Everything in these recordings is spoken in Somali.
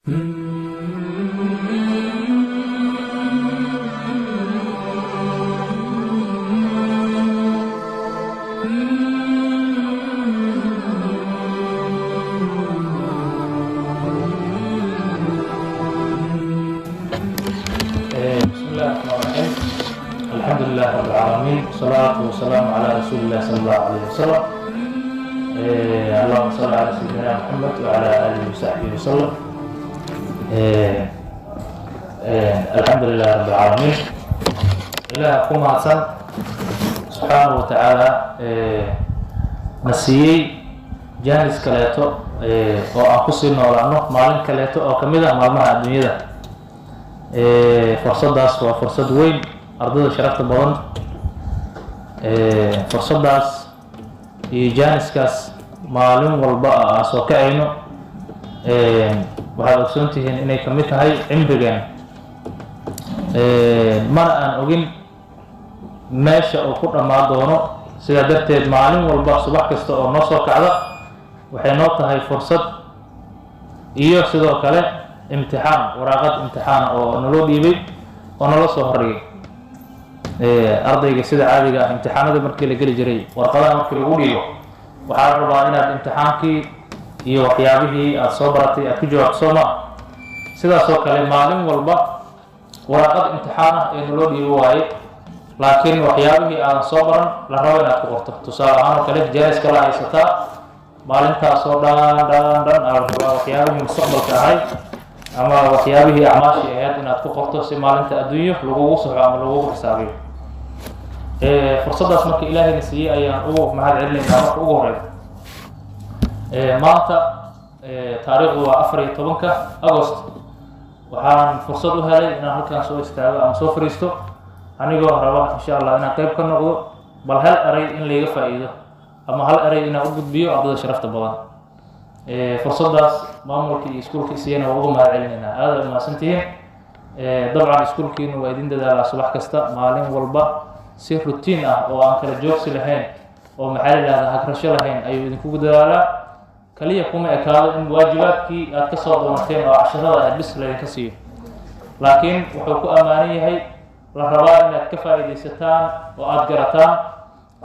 بسم الله الرحمن الرحيم، الحمد لله رب العالمين، والصلاة والسلام على رسول الله صلى الله عليه وسلم. اللهم صل على سيدنا محمد وعلى آله وصحبه وسلم. الحمد لله رب العالمين. Ilaah ku mahadsan subxaanahu wa tacaala na siiyey jaanis kaleeto oo aan kusii noolaano maalin kaleeto oo kamid ah maalmaha adduunyada. Fursaddaas waa fursad weyn, ardayda sharafta badan. Fursaddaas iyo jaaniskaas maalin walba aan soo kacayno, waxaad ogsoon tihiin inay kamid tahay cimrigeen, mana aan ogin meesha uu ku dhammaan doono. Sidaa darteed maalin walba, subax kasta oo noo soo kacda, waxay noo tahay fursad iyo sidoo kale imtixaan, waraaqad imtixaana oo naloo dhiibay oo naloo soo hordhigay. Ardayga sida caadiga ah imtixaanada markii la geli jiray, warqadaha markii lagu dhiibo, waxaa la rabaa inaad imtixaankii iyo waxyaabihii aada soo baratay aad ku jawaabto, soo maa? Sidaas oo kale maalin walba waraaqad imtixaan ah ee naloo dhiibo waaye, laakiin waxyaabihii aadan soo baran la rabo inaad ku qorto. Tusaale ahaan oo kale, jaanis kala haysataa maalintaasoo dhan dhan dhan aa la rabaa waxyaabihii mustaqbalka ahay ama waxyaabihii acmaashii ahayd inaad ku qorto, si maalinta adduunyo lagugu saxo ama lagugu xisaabiyo. Fursaddaas marka ilaahayna siiyey ayaan ugu mahad celinaynaa. Marka ugu horeysa, maanta taariikhdu waa 14-ka Agost. Waxaan fursad u helay inaan halkan soo istaago ama soo fariisto, anigoo raba insha Allah inaan qayb ka noqdo, bal hal eray in layga faa'iido ama hal eray inaan u gudbiyo ardayda sharafta badan. Fursaddaas maamulka iyo iskuulka siiyana waa uga mahad celinaynaa, aada umahadsantihiin. Dabcan iskuulkiinu waa idin dadaalaa subax kasta, maalin walba, si routine ah oo aan kala joogsi lahayn oo, maxaa la yidhahdaa, hagrasho lahayn ayuu idinkugu dadaalaa. Kaliya kuma ekaado in waajibaadkii aad kasoo doonateen oo casharada aad bis laydinka siiyo, laakiin wuxuu ku ammaanan yahay la rabaa inaad ka faa'iidaysataan oo aada garataan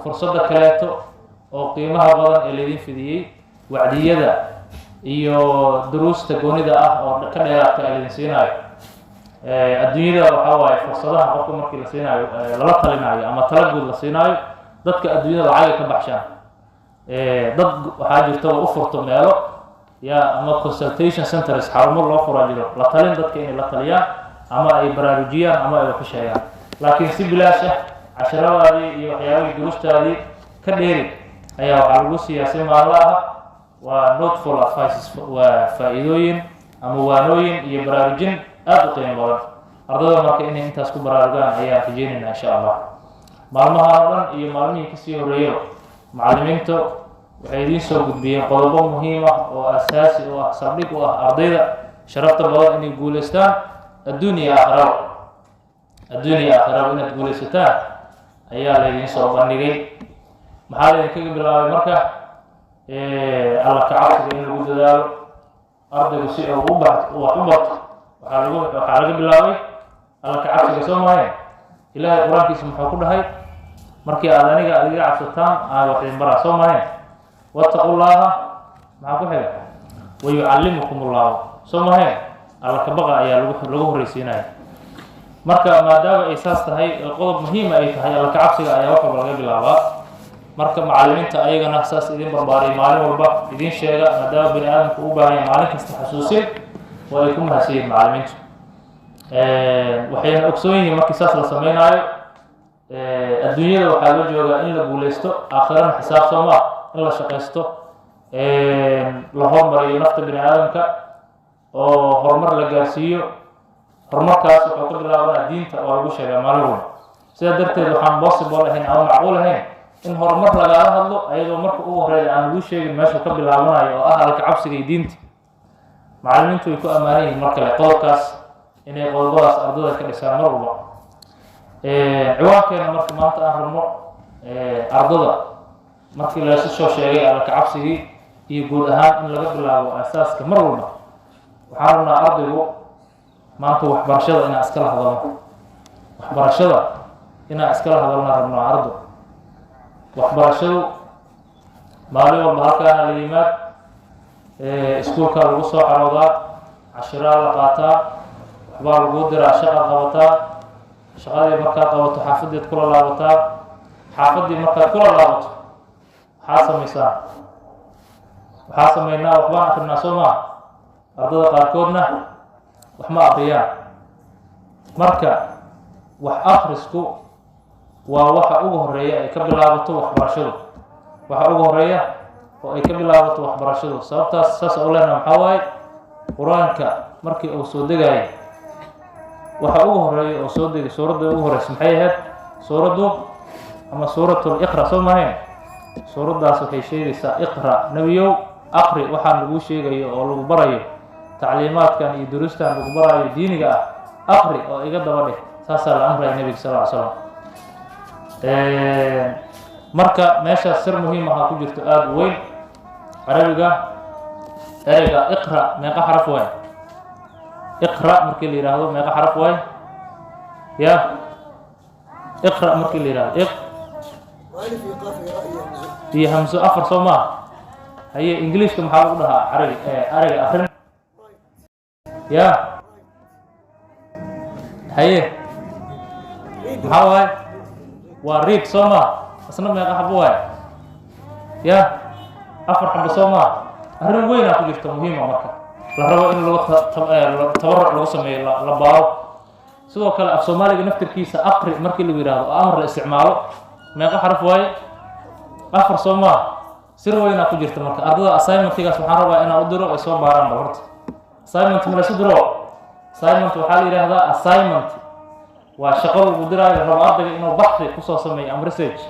fursadda kaleeto oo qiimaha badan ee laydin fidiyey, wacdiyada iyo duruusta goonida ah oo ka dheeraadka ee laydin siinaayo. Adduunyada waxaa waaye fursadaha qofka markii la siinaayo, lala talinaayo ama tala guud la siinaayo, dadka adduunyada lacagay ka baxshaan. Dad waxaa jirta oo u furto meelo ya ama consultation centers, xarumo loo furaa jiro la talin, dadka inay la taliyaan ama ay baraarujiyaan ama ay wax ka sheegaan, laakiin si bilaash ah casharadaadii iyo waxyaabihii duruustaadii ka dheeri ayaa waxaa lagu siiyaa si maallo ah. Waa noteful advices, waa faa'iidooyin ama waanooyin iyo baraarujin aada u qiimo badan. Ardada marka inay intaas ku baraarugaan ayaan rajeynaynaa insha Allah. Maalmahan oo dhan iyo maalmihii kasii horreeyo, macallimiintu waxay idiin soo gudbiyeen qodobo muhiim ah oo asaasi u ah, saldhig u ah ardayda sharafta badan inay guulaystaan adduun iyo aakhiraba. Adduun iyo aakhiraba inaad guulaysataan ayaa laydiin soo bandhigay. Maxaa laydinkaga bilaabay marka? Alla kacabsiga in lagu dadaalo. Ardaygu si uu u bart wax u barto, waxaa laga bilaabay alla kacabsiga, soo maahayn? Ilaahay Qur-aankiisa muxuu ku dhahay? Markii aad aniga aad iga cabsataan aan wax idin baraa, soo maahayn? "Wattaqu llaha", maxaa ku xiga? "Wayucallimukum ullahu", soo mahayn? Alla kabaqa ayaa lagu horreysiinaya. Marka maadaama ay saas tahay oo qodob muhiima ay tahay, alla kacabsiga ayaa wax walba laga bilaabaa. Marka macallimiinta ayagana saas idin barbaariyay, maalin walba idin sheega, maadaama bani aadamku u baahan yahay maalin kasta xasuusin, oo ay ku mahadsan yihiin macallimiintu. Waxayna ogsoon yihiin markii saas la sameynaayo, adduunyada waxaa loo joogaa in la guuleysto, aakhirana xisaab, soo maa? In la shaqaysto, la hormariyo nafta bini aadamka oo horumar la gaarsiiyo. Horumarkaas wuxuu ka bilaabanaa diinta oo lagu sheegaa maalin walba. Sidaa darteed waxaan possible ahayn ama macquul ahayn in horumar lagaala hadlo ayadoo marka ugu horeeya aan lagu sheegin meeshuu ka bilaabanayo oo ah alka cabsiga iyo diinta. Macallimiintu way ku ammaanan yihiin mar kale qodobkaas, inay qodobadaas ardada ka dhisaan mar walba. Ciwaankeena marka maanta aan rabno ardada, markii laysu soo sheegay alla kacabsigii iyo guud ahaan in laga bilaabo asaaska mar walba, Waxaan rabnaa ardaygu maanta waxbarashada inaan iskala hadalno, waxbarashada inaan iskala hadalna rabnaa ardo. Waxbarashadu maalin walba halkaana la yimaad, iskuulkaa lagu soo caroodaa, cashiraa la qaataa, waxbaa laguu diraa, shaqa qabataa, shaqadii markaad qabato xaafadeed kula laabataa, xaafaddii markaad kula laabato waxaa samaysaa, waxaa samaynaa waxbaan akrinaa, soo maa? Ardada qaarkoodna wax ma akriyaan. Marka wax akrisku waa waxa ugu horeeya ay ka bilaabato waxbarashadu, waxa ugu horeeya oo ay ka bilaabato waxbarashadu. Sababtaas saas u leenaha maxaa waaye? Qur-aanka markii uu soo degayay waxa ugu horeeya oo soo degay, suuradda ugu horeysa maxay ahayd? Suuraddu ama suuratul iqra, soo mahayn? Suuraddaas waxay sheegaysaa iqra, nebiyow aqri waxaan laguu sheegayo oo lagu barayo, tacliimaadkan iyo duruustan lagu barayo diiniga ah, aqri oo iga daba dheh. Saasaa la amraya nebiga sal ly slam. Marka meeshaas sir muhiim ahaa ku jirto aada u weyn. Carabiga ereyga iqra meeqa xaraf waay? Iqra markii la yidhaahdo meeqa xaraf waay? Ya, iqra markii la yihahdo iq iyo hamso, afar, soo maaha? Haye, ingiliishka maxaa lagu dhahaa carabi ereyga akrin? Ya, haye, maxaa waaye? Waa read, soo maa? Isna meeqa xabo waay? Ya, afar xabo, soo maa? Arrin weynaa ku jirta muhiima, marka la rabo in lagu tabaruc lagu sameeyo, la baaro. Sidoo kale af Soomaaliga naftirkiisa aqri markii lagu yihahdo oo amar la isticmaalo meeqa xaraf waaye? Afar, soo maa? Sir weynaa ku jirta. Marka ardada assignmentigaas waxaan rabaa inaan u diro ay soo baaraan. Bal horta assignment ma laysu diro? Assignment waxaa la yidhaahdaa, assignment waa shaqo lagu diraayo, la rabo ardayga inuu baxthi kusoo sameeyo ama research.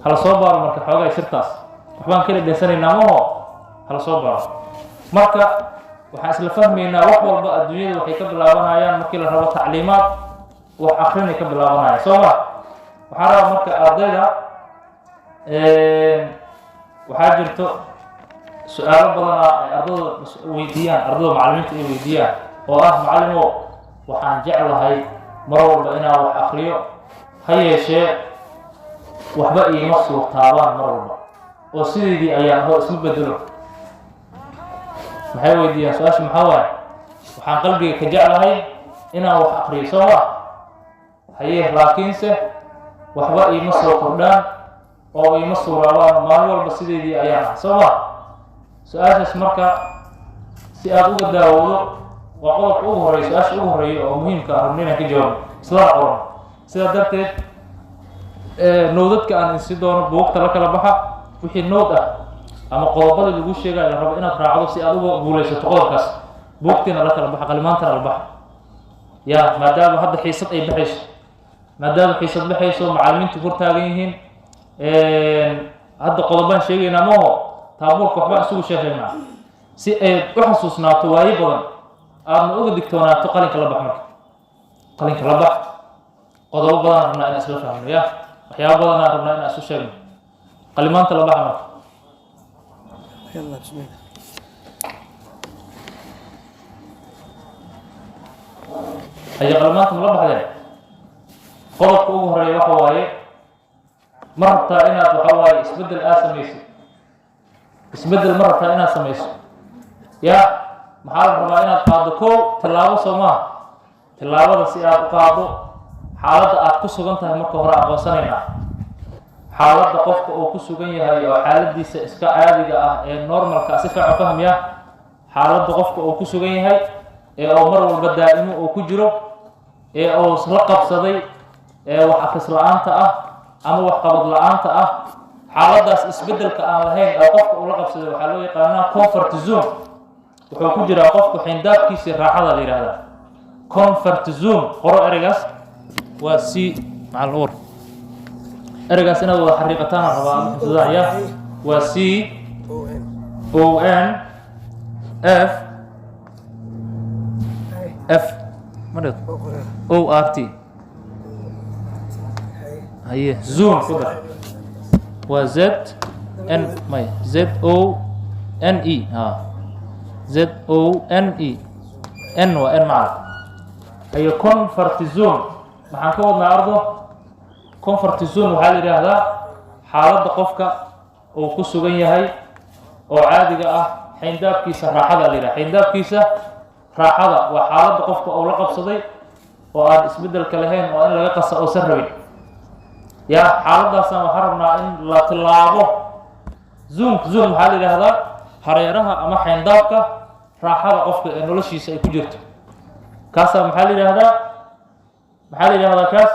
Hala soo baaro marka xoogaa sirtaas, waxbaan kala dhensanaynaa maho, hala soo baaro. Marka waxaan isla fahmaynaa wax walba adduunyada waxay ka bilaabanayaan markii la rabo tacliimaad wax akrinay ka bilaabanayaan, soo ma? Waxaa rabaa marka ardayda, waxaa jirto su-aalo badanaa ay ardada weydiiyaan, ardada macallimiinta ay weydiiyaan oo ah: macallimow, waxaan jeclahay mar walba inaan wax akriyo, ha yeeshee waxba iima suurtaabaan mar walba oo sideedii ayaan aho, isma bedelo. Maxay weydiiyaan? Su-aasha maxaa waaye? Waxaan qalbiga ka jeclahay inaan wax akriyo, soo ma? Haye, laakiinse waxba iima soo kordhaan oo iima suuraabaan, maalin walba sideedii ayaan ahay, soo ma? Su-aashaas marka si aada uga daawoodo waa qodobka ugu horreeya, su-aasha ugu horreeya oo muhiimka ah rabno inaan ka jawaabno islana qoran. Sidaa darteed note-adka aan insi doono buugta la kala baxa, wixii note ah ama qodobada lagu sheegayo la rabo inaad raacdo si aad uga guulaysato qodobkaas, buugtiina la kala baxa, qalimaantana la baxa. Ya, maadaama hadda xiisad ay baxayso, maadaama xiisad baxayso, macallimiintu hor taagan yihiin, hadda qodobaan sheegaynaa maho, taabuurka waxbaan isugu sheegaynaa si ay u xasuusnaato waayo badan aadna uga digtoonaato. Qalinka la bax marka, qalinka la bax. Qodobo badanaan rabnaa inaan isla fahmno, ya, waxyaaba badanaan rabnaa inaan isu sheegno. Qalimaanta la baxa marka. يلا بسم الله. Haye, qalimaanta ma la baxdeen? Qodobka ugu horeeya waxa waaye: ma rabtaa inaad waxa waaye isbeddel aad samaysid? Isbeddel ma rabtaa inaad samayso? Ya, maxaa la rabaa? Inaad qaaddo kow tillaabo, soo maaha? Tillaabada si aad u qaaddo, xaaladda aad ku sugan tahay marka hore aqoonsanaynaa. Xaaladda qofka uu ku sugan yahay oo xaaladiisa iska caadiga ah ee normalka, si fiican fahmaya, xaaladda qofka uu ku sugan yahay ee uu mar walba daa'imo uu ku jiro ee uu la qabsaday ee wax akris la-aanta ah ama wax qabad la-aanta ah, xaaladdaas isbeddelka aan lahayn ee qofka uu la qabsaday waxaa loo yaqaanaa comfort zone. Wuxuu ku jiraa qofku xindaabkiisii raaxada la yidhahdaa comfort zone. Qoro ereygaas, waa c macal uur. Ereygaas inaad wada xariiqataan aan rabaa ama xifdidaan. Ya, waa C O N O N F F ma dhigto. O qoraa. O R T. Haye, zone ku dar, waa Z N may Z O N E, ha, Z O N E. N waa N macna. Haye, comfort zone maxaan ka wadnaa, ardo? Comfort zone waxaa la yidhaahdaa xaaladda qofka uu ku sugan yahay oo caadiga ah, xayndaabkiisa raaxada la yidhaha. Xayndaabkiisa raaxada waa xaaladda qofka uu la qabsaday oo aan isbeddelka lahayn oo in laga qasa uusan rabin. Ya, xaaladdaasaan waxaan rabnaa in la tilaabo. Zone, zone waxaa la yidhaahdaa hareeraha ama xayndaabka raaxada qofka ee noloshiisa ay ku jirto. Kaasaa maxaa la yidhaahdaa? Maxaa la yidhahdaa kaas?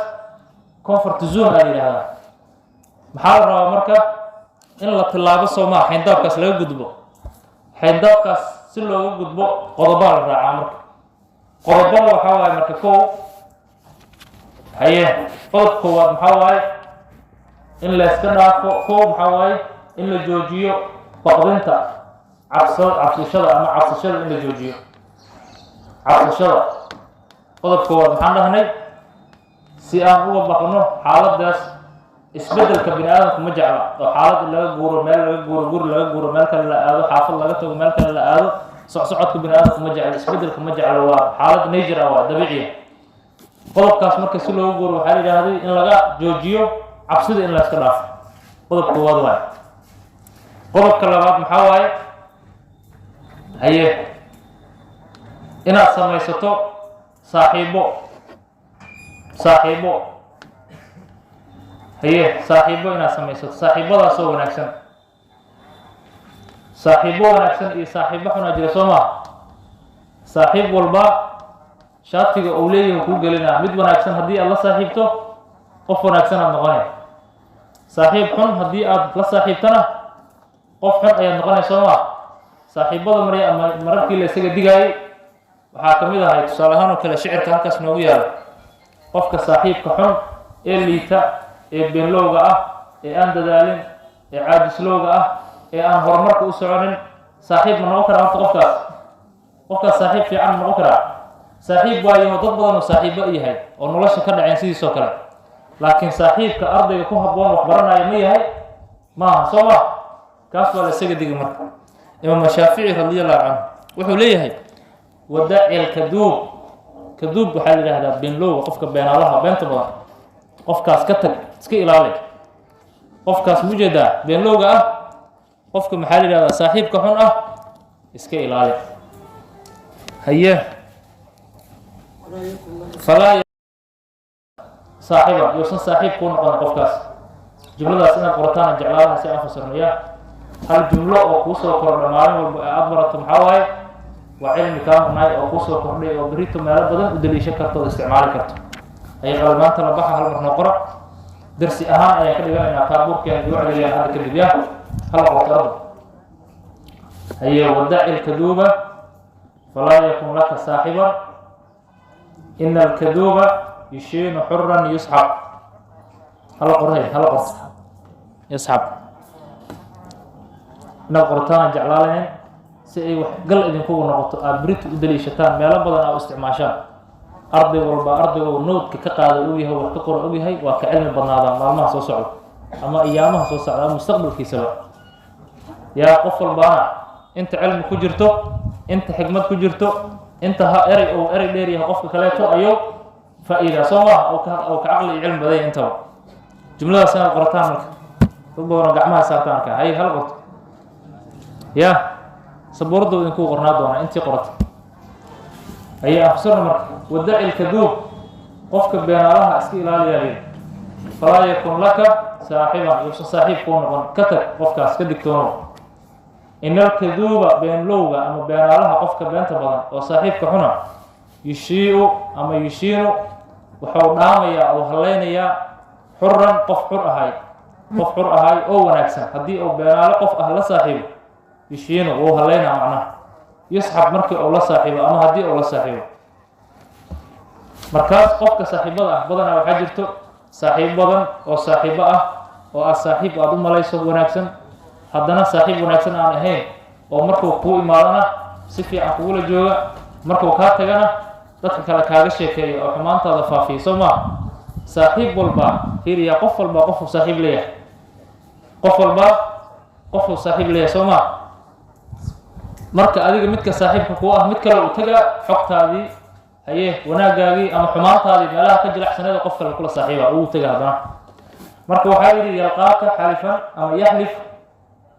Comfort zone aa la yidhahdaa. Maxaa la rabaa marka? In la tilaabo, soo maa? Xayndaabkaas laga gudbo. Xayndaabkaas si looga gudbo qodobaa la raacaa. Marka qodobada waxaa waaye marka kow, haye, qodobka koowaad maxaa waaye? In la iska dhaafo. Kow maxaa waaye? In la joojiyo baqdinta, cabsishada ama cabsashada, in la joojiyo cabsashada. Qodobka koowaad maxaan dhahnay? Si aan uga baqno xaaladdaas isbeddelka, bini aadamku ma jecla oo xaalad in laga guuro, meel laga guuro, guri laga guuro, meel kale la aado, xaafad laga tago, meel kale la aado. Socsocodka bini aadamku ma jecla, isbeddelka ma jeclo, waa xaalad nature ah, waa dabiiciya. Qodobkaas marka si looga guuro waxaa la yidhaahday in laga joojiyo cabsida, in la iska dhaafo. Qodobka koowaad waaye. Qodobka labaad maxaa waaye? Haye, inaad samaysato saaxiibo. Saaxiibo, haye, saaxiibo inaad samaysato, saaxiibadaasoo wanaagsan. Saaxiibo wanaagsan iyo saaxiibo xunaa jira, soo maa? Saaxiib walba shaatiga uu leeyahay kuu gelinaa. Mid wanaagsan haddii aad la saaxiibto, qof wanaagsan aad noqonay. Saaxiib xun haddii aad la saaxiibtana, qof xun ayaad noqonay, soo maa? Saaxiibada marya ama mararkii la isaga digaayay waxaa ka mid ahay, tusaale ahaan oo kale, shicirka halkaas noogu yaalo: qofka saaxiibka xun ee liita, ee beenlowga ah, ee aan dadaalin, ee caajislowga ah, ee aan horumarka u soconin, saaxiib ma noqon karaa horta qofkaas? Qofkaas saaxiib fiican ma noqon karaa? Saaxiib waayo, dad badan oo saaxiibbo yahay oo nolosha ka dhaceen sidiisoo kale, laakiin saaxiibka ardayga ku habboon wax baranaya ma yahay? Maaha, soo ma? Kaas waa la isaga digi. Marka Imaam Shaafici رضي الله عنه wuxuu leeyahay: ودع الكذوب. كذوب waxaa la yidhahdaa beenlowga, qofka beenaalaha, beenta badan. Qofkaas ka tag, iska ilaali qofkaas. Mujeedaa beenlowga ah, qofka maxaa la yidhahdaa, saaxiibka xun ah, iska ilaali. Haye, فلا صاحبا, yuusan saaxiib kuu noqon qofkaas. Jumladaas inaad qorataan jeclaadaha si aan fasirnaya. Hal jumlo oo kuusoo kordha maalin walba ee aada barato maxaa waaye? Waa cilmi kaa maqnaay oo kuusoo kordhay oo berito meelo badan u daliishan karto oo isticmaali karto. Ay qalmaanta la baxa, hal mar noo qora. Darsi ahaan ayaan ka dhiganaynaa, taabuurkeena igu celiyaan hadda kadib. Ya, hal qorto, ardo. Haye, ودع الكذوب فلا يكن لك صاحبا، إن الكذوب يشين حرا يسحب. Hala qorhay, hala qorto. يسحب inaad qortaan jeclaa lahayn si ay wax gal idinkugu noqoto, aada berito u daliishataan, meelo badan aa u isticmaashaan. Arday walba ardayga uu note-ka ka qaada og yahay, wax ka qora og yahay, waa ka cilmi badnaadaa maalmaha soo socda ama iyaamaha soo socda ama mustaqbalkiisaba. Yaa, qof walbaana inta cilmi ku jirto, inta xikmad ku jirto, inta ha erey uu erey dheer yahay qofka kaleeto ayuu faa'iidaa, soo maaha? Oo ka caqli iyo cilmi badan yahay intaba. Jumladaas inaad qorataan. Marka dad badanoo gacmaha saartaan arkaa. Hay, hal qorto. Ya, sabuuradda idinkuu qornaa doonaa intii qorata. Haye, afsirna marka: ودع الكذوب, qofka beenaalaha iska ilaaliyaa layidhi, فلا يكن لك صاحبا, yuusan saaxiib kuu noqon. Ka tag qofkaas, ka digtoonow. إن الكذوب, beenlowga ama beenaalaha, qofka beenta badan oo saaxiibka xuna, يشيء ama يشين, wuxuu dhaamayaa oo hallaynayaa حرا, qof xur ahay, qof xur ahay oo wanaagsan. Haddii uu beenaalo qof ah la saaxiibo, يشين, wuu hallaynaa macnaha. يصحب, markii uu la saaxiibo ama haddii uu la saaxiibo. Markaas qofka saaxiibada ah, badanaa waxaa jirto saaxiibo badan oo saaxiibo ah oo aad saaxiib aada u malayso wanaagsan, haddana saaxiib wanaagsan aan ahayn, oo markuu kuu imaadana si fiican kugula jooga, markuu kaa tagana dadka kale kaaga sheekeeya oo xumaantaada faafiya, soo maa? Saaxiib walba fiiriya, qof walba qofuu saaxiib leeyahay, qof walba qofuu saaxiib leeyahay, soo maa? Marka adiga midka saaxiibka kuu ah mid kale uu tagaa xogtaadii, haye, wanaagaagii ama xumaantaadii meelaha ka jilacsaneeda qof kale kula saaxiiba ugu taga haddana. Marka waxaa yidhi: yalqaaka xalifan ama yaxlif,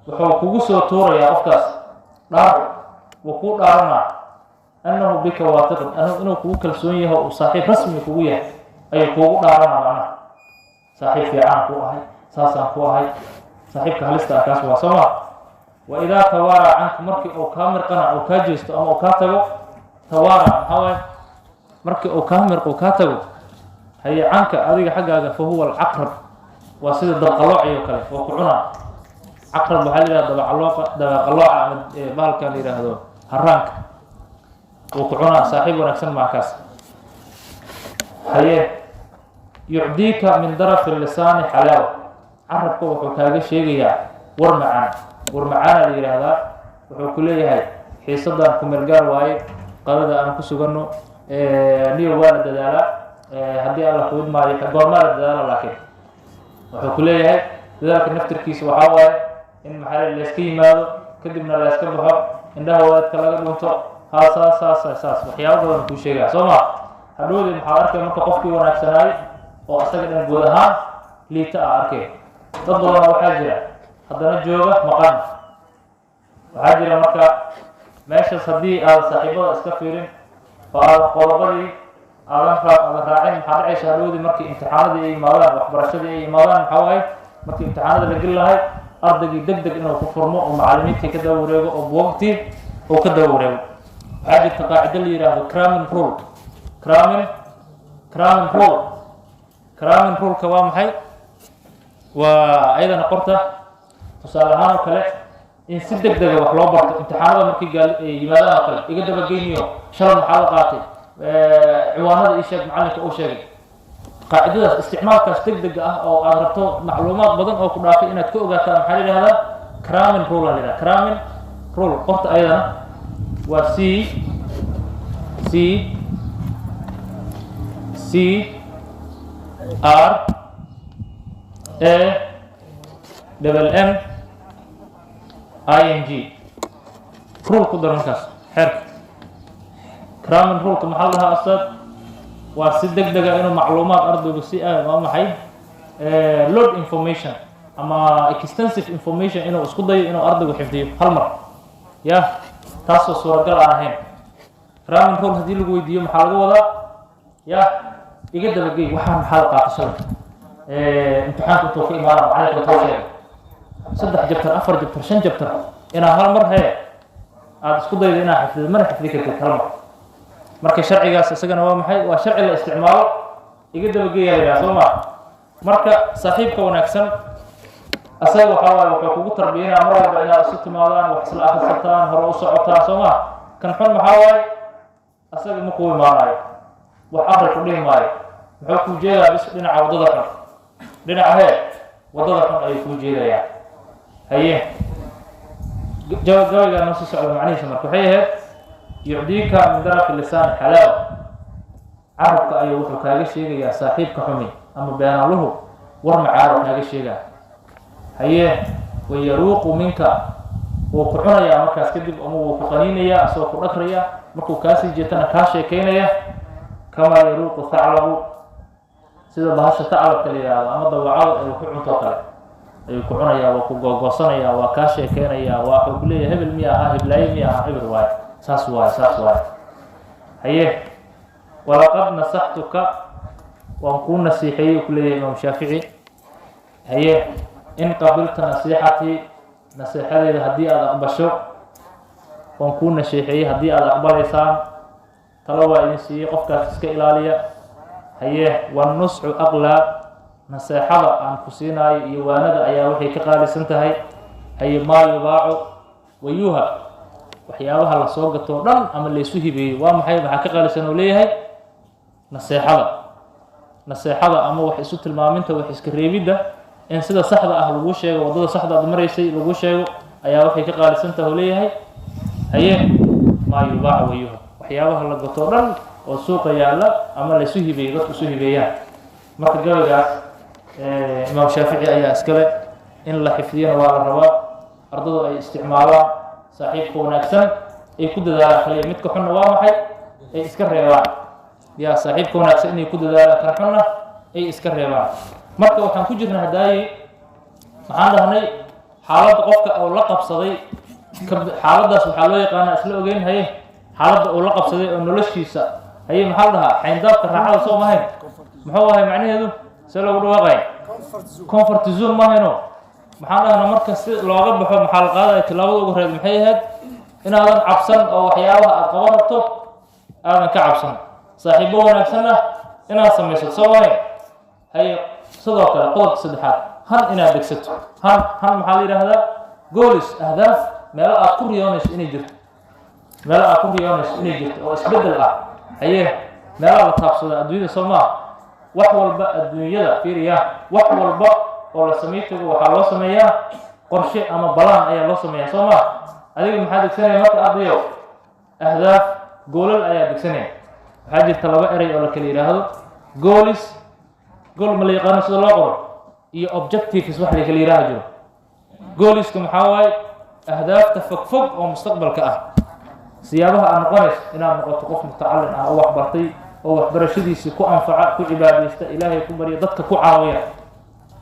wuxuu kugu soo tuurayaa qofkaas dhaar, wuu kuu dhaaranaa, annahu bika waatiqun, inuu kugu kalsoon yahay oo uu saaxiib rasmi kugu yahay ayuu kuugu dhaaranaa. Macnaha, saaxiib fiicanaan ku ahay, saasaan ku ahay. Saaxiibka halista ah kaas waa, soo ma? Wa idaa tawaaraa canka, markii uu kaa mirqana uu kaa jeesto ama uu kaa tago. Tawaara maxaa waaye? Markii uu kaa mirqo, kaa tago, haye, canka, adiga xaggaaga, fa huwa alcaqrab, waa sida dabqalooci oo kale, waa ku cunaa. Caqrab waxaa la yidhahda dabaqalooqa, dabaqalooca ama bahalka la yidhaahdo haraanka, wuu ku cunaa. Saaxiib wanaagsan maa kaas. Haye, yucdiika min darafi lisaani xalaawa, carabka wuxuu kaaga sheegayaa war macaan. War macaana la yidhaahdaa, wuxuu ku leeyahay xiisadan ku meelgaar waaye, qadada aan ku suganno niyo, waa la dadaalaa haddii Alla kuud maayo, goormaa la dadaala? Laakiin wuxuu ku leeyahay dadaalka naftirkiisa waxaa waaye in maxaa layska yimaado, kadibna layska baxo, indhaha wadaadka laga dhunto, haa, saas saas saas, waxyaabo badan kuu sheegaya, soo ma? Hadhowdii maxaa arkay? Marka qofkii wanaagsanaay oo asaga dhan guud ahaan liita a arkay. Dad badan waxaa jira haddana jooga maqan, waxaa jira. Marka meeshaas haddii aadan saaxiibada iska fiirin oo aadan qodobadii aadan raacin, maxaa dhacaysa hadhowdii? Markii imtixaanadii ay yimaadaan, waxbarashadii ay yimaadaan, maxaa waaye? Markii imtixaanada la geli lahay, ardaygii deg deg inuu ku furmo oo macallimiintii ka daba wareego oo buugagtii uu ka daba wareego. Waxaa jirta qaacido la yidhaahdo cramming rule. Cramming rule. Cramming ruleka waa maxay? Waa ayadana qorta. Tusaale ahaan oo kale, in si deg dega wax loo barto imtixaanada markii gaal yimaadaan oo kale, iga dabageyniyo, shalay maxaa la qaatay, ciwaanada ii sheeg macallinka uu sheegay. Qaacidadaas, isticmaalkaas deg dega ah oo aad rabto macluumaad badan oo ku dhaafay inaad ka ogaataan, maxaa la yidhahdaa? Cramming rule aa la yidhahda. Cramming rule qorta ayadana, waa C C C R A double M I N G rule ku daran kaas xeerka. Cramming ruleka maxaa la dhahaa, ustaad? Waa si deg dega inuu macluumaad ardaygu si waa maxay, load information ama extensive information inuu isku dayo inuu ardaygu xifdiyo hal mar, ya, taasoo suuragal aan ahayn. Cramming rule haddii lagu weydiiyo, maxaa laga wadaa? Ya, iga dabagey, waxaa maxaa la qaatay shalay? Imtixaanka intuu ka imaana, macalinka intuu sheegay, saddex chapter, afar chapter, shan chapter inaa hal mar hee aada isku daydo inaa xifdido, mana xifdi kartid hal mar. Marka sharcigaas isagana waa maxay? Waa sharci la isticmaalo, iga dabageeya la yidhaha, soo ma? Marka saaxiibka wanaagsan asaga waxaa waaye wuxuu kugu tarbiyanaa mar walba inaad isu timaadaan, wax isla akhrisataan, hore u socotaan, soo ma? Kan xun maxaa waaye? Asaga ma kuu imaanayo, wax aqri ku dhihi maayo. Muxuu kuu jeedaa? Bis dhinaca waddada xun, dhinaca hee waddada xun ayuu kuu jeedayaa. Haye, gabaygaa noo sii socda macnihiisa. Marka waxay ahayd: yucdiika min darafi lisaan xalaawa, carabka ayuu wuxuu kaaga sheegayaa saaxiibka xumi ama beenaluhu war macaano kaaga sheegaa. Haye, wayaruuqu minka, wuu ku cunayaa markaas kadib ama wuu ku qaniinayaa, asagoo ku dhakraya, markuu kaasii jeetana kaa sheekaynaya, kamaa yaruuqu thaclabu, sida bahasha thaclabka la yidhaahdo ama dawacada ay ku cunto kale ayuu ku cunayaa, waa ku googoosanaya, waa kaa sheekeynayaa, waa wuxuu ku leeyahay hebel miya ahaa, heblaaye miya ahaa, hebel waaye, saas waaye, saas waaye. Haye, walaqad nasaxtuka, waan kuu nasiixeeyey, ku leeyahay Imaam Shaafici. Haye, in qabilta nasiixatii, nasiixadeeda haddii aada aqbasho, waan kuu nasiixeeyey, haddii aada aqbalaysaan, talo waa idin siiyey, qofkaas iska ilaaliya. Haye, wannusxu aqlaa, naseexada aan ku siinaayo iyo waanada ayaa waxay ka qaalisan tahay, haye, maa yubaacu wayuhab, waxyaabaha lasoo gato o dhan ama laysu hibeeyo. Waa maxay? Maxaa ka qaalisan oo leeyahay? Naseexada, naseexada ama wax isu tilmaaminta, wax iska reebidda, in sida saxda ah laguu sheego, waddada saxda aad maraysay laguu sheego, ayaa waxay ka qaalisan tahay oo leeyahay, haye, maa yubaacu wayuhab, waxyaabaha la gato o dhan oo suuqa yaalla ama laysu hibeeyo, dadku isu hibeeyaan. Marka gabaygaas Imaam Shaafici ayaa iskale. In la xifdiyana waa la rabaa, ardadu ay isticmaalaan. Saaxiibka wanaagsan ay ku dadaalaan kaliya, midka xunna waa maxay? Ay iska reebaan. Yaa saaxiibka wanaagsan inay ku dadaalaan, kan xunna ay iska reebaan. Marka waxaan ku jirnay hadaaye, maxaan dhahnay? Xaaladda qofka uu la qabsaday, xaaladdaas waxaa loo yaqaanaa, isla ogeyn, haye, xaaladda uu la qabsaday oo noloshiisa, haye, maxaa la dhahaa? Xayndaabka raaxada, soo mahayn? Muxuu ahay macnaheedu? See loogu dhawaaqay? Comfort zone, mahayno? Maxaan dhahnaa? Marka si looga baxo, maxaa la qaadaya? Tillaabada ugu horeyd maxay ahayd? Inaadan cabsan oo waxyaabaha aad qaban rabto aadan ka cabsan, saaxiibo wanaagsanna inaad samaysato, soo mahayn? Haye, sidoo kale qodobka saddexaad, han inaad degsato. Han maxaa la yidhaahdaa? Goals, ahdaaf, meelo aad ku riyoonayso inay jirto, meelo aad ku riyoonayso inay jirto oo isbeddel ah. Haye, meelaha la taabsada adduunyada, soo maa? Wax walba adduunyada fiiriya, wax walba oo la samay tago waxaa loo sameeyaa qorshe ama balaan ayaa loo sameeyaa, soo maa? Adiga maxaa degsanaya marka, ardayo? Ahdaaf, goolal ayaa degsanaya. Waxaa jirta laba erey oo la kala yidhaahdo goals. Goal ma la yaqaano sida loo qoro? Iyo objectives wax la kala yidhaaha jiro. Goalska maxaa waaye? Ahdaafta fogfog oo mustaqbalka ah, siyaabaha aad noqonayso, inaad noqoto qof mutacalin ah oo waxbartay oo waxbarashadiisii ku anfaca, ku cibaadaysta, Ilaahay ku barya, dadka ku caawiya,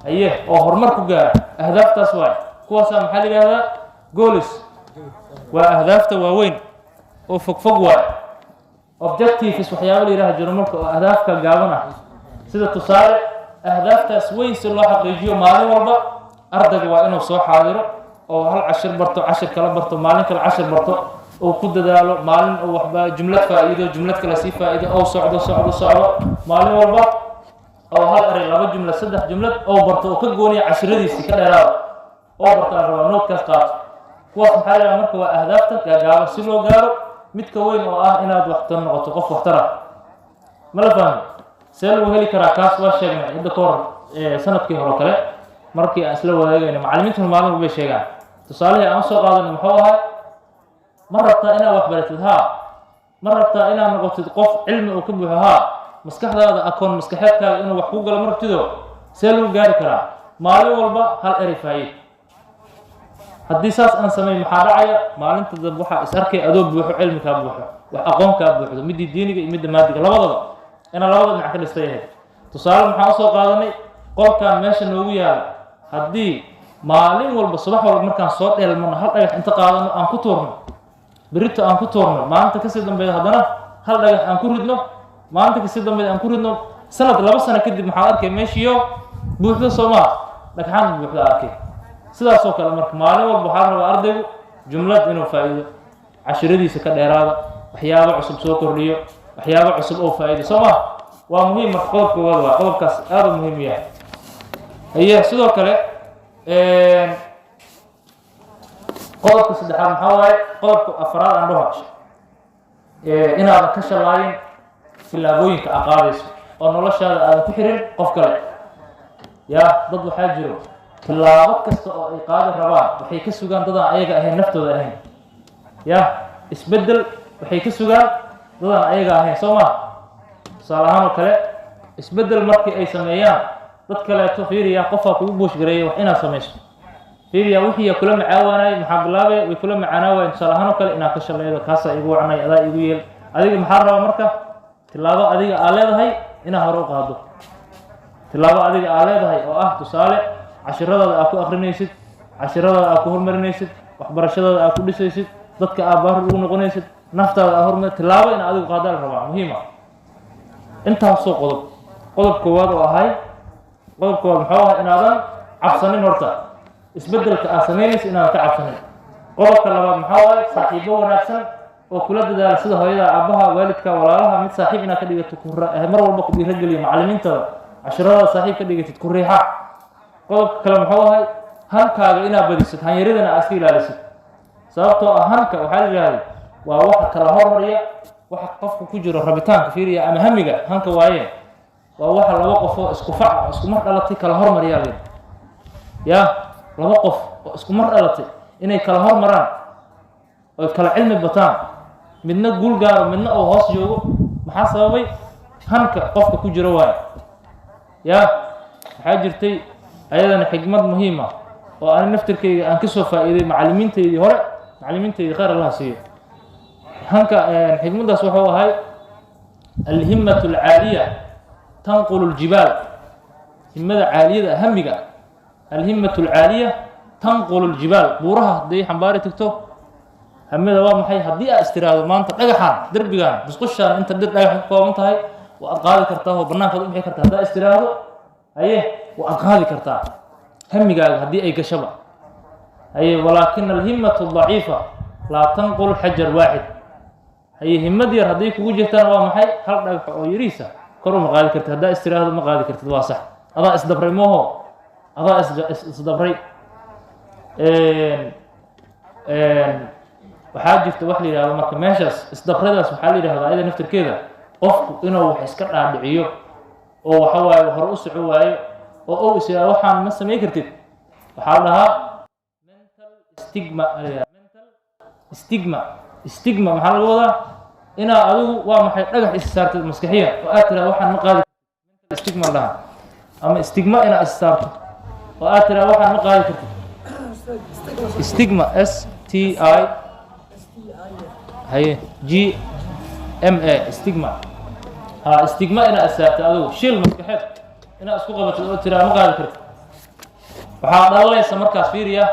haye, oo horumar ku gaara. Ahdaaftaas waay. Kuwaasaa maxaa la yidhahdaa? Goals waa ahdaafta waaweyn oo fogfog waay. Objectives waxyaaba la yidhaha jiro marka, oo ahdaafka gaaban ah. Sida tusaale, ahdaaftaas weyn si loo xaqiijiyo, maalin walba ardayga waa inuu soo xaadiro oo hal cashir barto, cashir kala barto, maalin kale cashir barto, uu ku dadaalo, maalin uu waxba jumlad faa'iido, jumlad kale sii faa'iido, oo socdo, socdo, socdo, maalin walba oo hal eray, laba jumlad, saddex jumlad oo barto, oo ka gooniya cashiradiisii, ka dheeraada oo barto la rabaa, noodkaas qaato. Kuwaas maxaa la yidhaha marka? Waa ahdaafta gaagaaban si loo gaaro midka weyn oo ah inaad waxtar noqoto, qof waxtar ah. Ma la fahmi? See lagu heli karaa kaas? Waa sheegnay hadda ka hor, sanadkii hore oo kale markii aan isla wadaagayno. Macallimiintuna maalin walbay sheegaan. Tusaalihii aan usoo qaadanay muxuu ahaa? Ma rabtaa inaad wax baratid? Haa. Ma rabtaa inaad noqotid qof cilmi uu ka buuxo? Haa. Maskaxdaada, akoon maskaxeedkaaga inuu wax ku galo ma rabtido? See lagu gaari karaa? Maalin walba hal erey faa'iid. Haddii saas aan samayn, maxaa dhacaya? Maalinta dambe waxaa is arkay adoo buuxo, cilmi kaa buuxo, wax aqoon kaa buuxdo, midii diiniga iyo midda maadiga labadaba, inaan labada dhinac ka dhistay ahayd. Tusaale maxaan usoo qaadanay? Qolkan meesha noogu yaala, haddii maalin walba, subax walba markaan soo dheelmano, hal dhagax inta qaadano aan ku tuurno, berito aan ku tuurno, maalinta kasii dambeeya haddana hal dhagax aan ku ridno, maalinta kasii dambeeya aan ku ridno, sanad, 2 sano kadib maxaa arkay? Meeshiyo buuxdo, soo maa? Dhagxaan buuxda arkay. Sidaasoo kale marka, maalin walba waxaa la rabaa ardaygu jumlad inuu faa'iido, cashiradiisa ka dheeraada, waxyaabo cusub soo kordhiyo, waxyaabo cusub oo faa'iido, soo maa? Waa muhiim. Marka qodobka koowaad waa qodobkaas, aada u muhiim yahay. Haye, sidoo kale qodobka saddexaad maxaa waaye? Qodobka afaraad aan dhaho, inaadan ka shalaayin tillaabooyinka aad qaadayso oo noloshaada aadan ku xirin qof kale. Yaa dad waxaa jiro tillaabo kasta oo ay qaadi rabaan waxay ka sugaan dadaan ayaga ahayn, naftooda ahayn. Ya isbeddel waxay ka sugaan dadaan ayaga ahayn, soo maa? Tusaale ahaan oo kale, isbeddel markii ay sameeyaan dad kaleeto, fiiriya, qofaa kugu buushgareeyay wax inaad samayso. Fiiriya, wixii kula macaawanayay maxaa bilaabay? Way kula macaanaa. Tusaale ahaan oo kale, inaad ka shalaydo, kaasaa igu wacnay, adaa igu yeel. Adiga maxaa rabaa marka? Tillaabo adiga aa leedahay inaad hore u qaado, tillaabo adiga aa leedahay oo ah tusaale cashiradaada aad ku akrinaysid, cashiradaada aad ku horumarinaysid, waxbarashadaada aad ku dhisaysid, dadka aad baari ugu noqonaysid, naftaada aad horumar. Tillaabo in adigu qaadaa la rabaa, muhiim ah. Intaasoo qodob, qodob koowaad oo ahay, qodob koowaad muxuu ahay? Inaadan cabsanin horta isbeddelka aad samaynaysa, inaadan ka cabsanin. Qodobka labaad maxaa waaye? Saaxiibo wanaagsan oo kula dadaala, sida hooyada, aabbaha, waalidka, walaalaha, mid saaxiib inaad ka dhigato, mar walba ku dhiirageliyo, macallimiintada, cashiradaada saaxiib ka dhigatid, ku riixa. Qodobka kale muxuu ahay? Hankaaga inaad badisid, hanyaridana aad iska ilaalisid, sababtoo ah hanka waxaa la yidhahday waa waxa kala hormariya, waxa qofka ku jiro rabitaanka, fiiriya, ama hamiga. Hanka waaye waa waxa laba qof oo isku fac oo isku mar dhalatay kala hormariyaa la yidhi. Ya laba qof oo isku mar dhalatay inay kala hormaraan oy kala cilmi bataan, midna guul gaaro, midna uu hoos joogo, maxaa sababay? Hanka qofka ku jiro waayo. Ya waxaa jirtay ayadana xigmad muhiim ah oo ani naftirkayga aan kasoo faa'iiday macallimiintaydii hore. Macallimiinta Macallimiintayda khayr Allah siiyo. Hanka xikmaddaas wuxuu ahay alhimmatu alcaaliya tanqulu ljibaal. Himmada caaliyada, hamiga, alhimmatu alcaaliya tanqulu ljibaal. Buuraha hadday xambaari tagto hamada waa maxay? Haddii aad istiraahdo maanta dhagaxan, derbigan, musqushaan inta dhir dhagax ka kooban tahay waa aad qaadi kartaa oo bannaankaad u bixi kartaa. Haddaa istiraahdo, haye, waa aad qaadi kartaa hamigaaga haddii ay gashaba. Haye, walaakina alhimmatu daciifa laa tanqul xajar waaxid. Haye, himmad yar hadday kugu jirtana waa maxay? Hal dhagax oo yariisa kor uma qaadi kartid. Haddaa istiraahdo ma qaadi kartid. Waa sax, adaa isdabray mooho, adaa isdabray. Waxaa jirta wax la yidhahdo marka meeshaas isdabradaas waxaa la yidhahdaa ayada naftirkeeda qofku inuu wax iska dhaadhiciyo oo waxa waaye hore u soco waayo oo ou is yidhahdo waxaan ma samayn kartid. Waxaa la dhahaa mental stigma la yidhahdaa. Mental stigma. Stigma maxaa laga wadaa? Inaa adigu waa maxay dhagax is saartid maskaxiyan oo aad tiraahdo waxaan ma qaadi. Mental stigma la dhahaa, ama stigma inaa is saarto oo aad tiraahdo waxaan ma qaadi kartid. Stigma, S T I, haye, G M A, stigma. Ha, stigma inaa is saartid adigu, shil maskaxeed inaa isku qabatid oo tiraa ma qaadi kartid. Waxaa dhalanaysa markaas, fiiriya,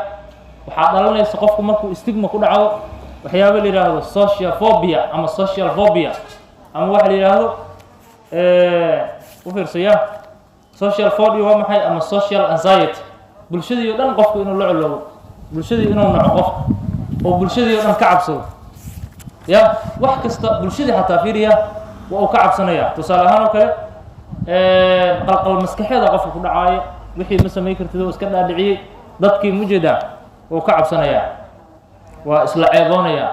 waxaa dhalanaysa qofku markuu stigma ku dhaco waxyaaba la yidhaahdo social phobia ama social phobia ama waxa la yidhaahdo, u fiirsaya, social phobia waa maxay? Ama social anxiety. Bulshadii oo dhan qofku inuu la coloobo, bulshadii inuu naco qofka oo bulshadii oo dhan ka cabsado. Ya, wax kasta bulshadii xataa, fiiriya, waa uu ka cabsanaya. Tusaale ahaan oo kale, qalqal maskaxeeda qofka ku dhacaayo, wixii ma samayn kartid oo iska dhaadhiciyey dadkii mujeedaa, wuu ka cabsanayaa, waa isla ceeboonaya,